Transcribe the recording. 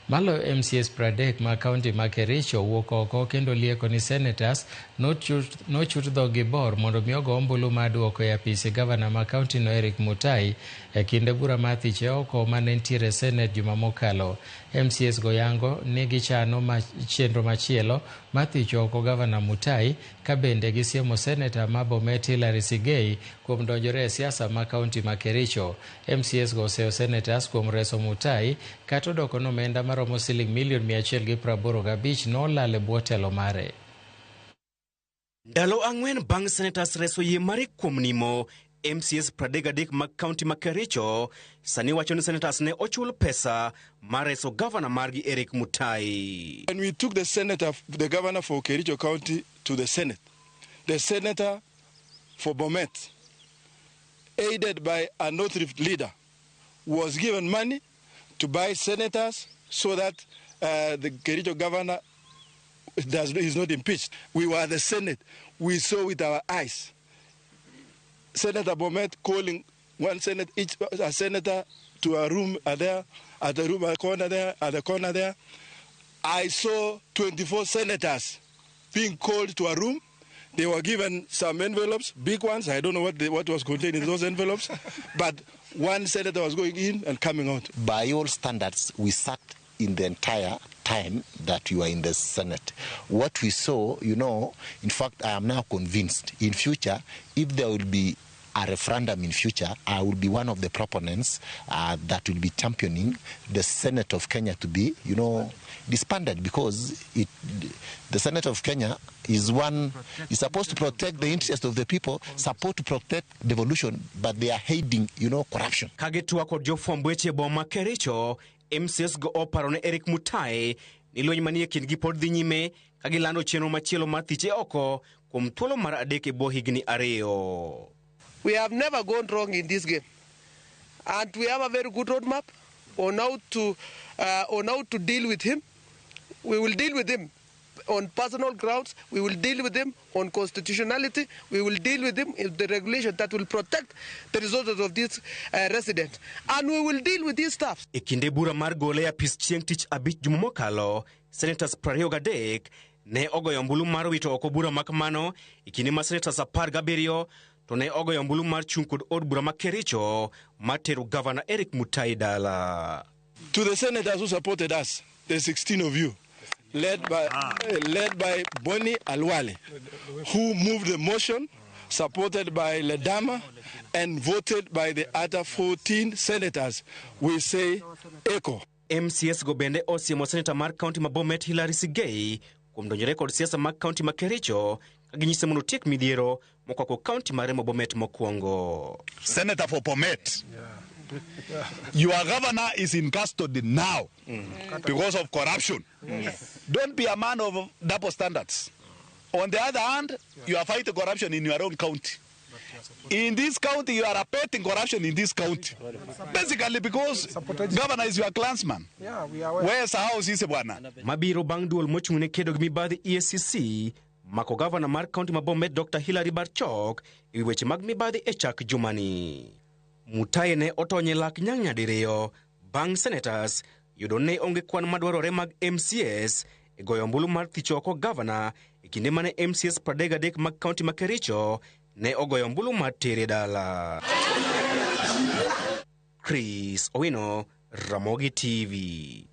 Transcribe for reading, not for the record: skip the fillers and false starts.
Maloyo MCAs 30 ma kaunti ma Kericho wuok oko kendo lieko ni senators nochut dhoggi bor mondo mi ogo ombulu mar duoko e apisi gavana ma kaunti no Eric Mutai e kinde bura mar thiche oko mane nitiere e Senate juma mokalo. MCAs go yango ni gichano ma chenro machielo mar thicho oko gavana Mutai ka bende gisiemo seneta ma Bomet Hillary Sigei kuom donjore e siasa ma kaunti ma Kericho. MCAs go oseyo senators kuom reso Mutai kata odoko ni omenda maromo siling milion 185 nolal e bwo telo mare. Ndalo 4 bang' senators reso yie mare kuom nimo, MCAs 33 mag kaunti ma Kericho sani wacho ni senators ne ochul pesa mar reso gavana margi Eric Mutai. When we took the senator, the governor for Kericho County to the Senate, the senator for Bomet, aided by a North Rift leader, was given money to buy senators so that the Kericho governor is not impeached. We were the Senate. We saw with our eyes. Senator Bomet calling one senate, each a senator to a room there, at the room at corner there, at the corner there. I saw 24 senators being called to a room. They were given some envelopes, big ones. I don't know what was contained in those envelopes, but one senator was going in and coming out. By all standards, we sat in the entire time that you are in the Senate. What we saw, in fact, I am now convinced in future, if there will be a referendum in future, I will be one of the proponents that will be championing the Senate of Kenya to be disbanded, because the Senate of Kenya is supposed to protect the interests of the people, supposed to protect devolution, but they are hiding corruption. Ka gitwak kod jofwamb weche e boma Kericho, MCAs go oparo ne Eric Mutai ni lweny manie kindgi pod dhi nyime ka gilando chenro machielo mar thiche oko kuom thuolo mar 3 e bwo higni 2. We have never gone wrong in this game, and we have a very good roadmap on how to deal with him. We will deal with him on personal grounds. We will deal with him on constitutionality. We will deal with him in the regulation that will protect the resources of this resident, and we will deal with these staff. E kinde bura mar gole e apis chieng' tich abich juma mokalo, senators 23 ne ogoyo ombulu mar wito oko bura makamano e kinde ma senators 17 to ne ogoyo ombulu mar chung' kod od bura ma Kericho mar tero gavana Eric Mutai dala. To the senators who supported us, the 16 of you, led by Boni Khalwale, who moved the motion, supported by Ledama, and voted by the other 14 senators, we say echo. MCAs go bende osiemo seneta mar kaunti ma Bomet Hillary Sigei kuom donjore kod siasa mag kaunti ma Kericho ka ginyise mondo otiek midhiero mokwako kaunti mare ma Bomet mokwongo. Senator for Bomet, your governor is in custody now because of corruption. Don't be a man of double standards. On the other hand, you are fighting corruption in your own county. In this county, you are abetting corruption in this county. Basically because governor is your clansman. Yeah, we are aware. Where's the house is bwana? Mabiro bang' duol mochung' ne kedo gi mibadhi EACC mako gavana mar kaunti ma Bomet Dr. Hilary Barchok e wi weche mag mibadhi e chak jumani. Mutai ne otony e lak nyang' nyadiriyo bang' senators yudo ne onge kwan madwarore mag MCAs e goyo ombulu mar thicho oko gavana e kinde mane MCAs 33 mag kaunti ma Kericho ne ogoyo ombulu mar tere dala. Chris Owino, Ramogi TV.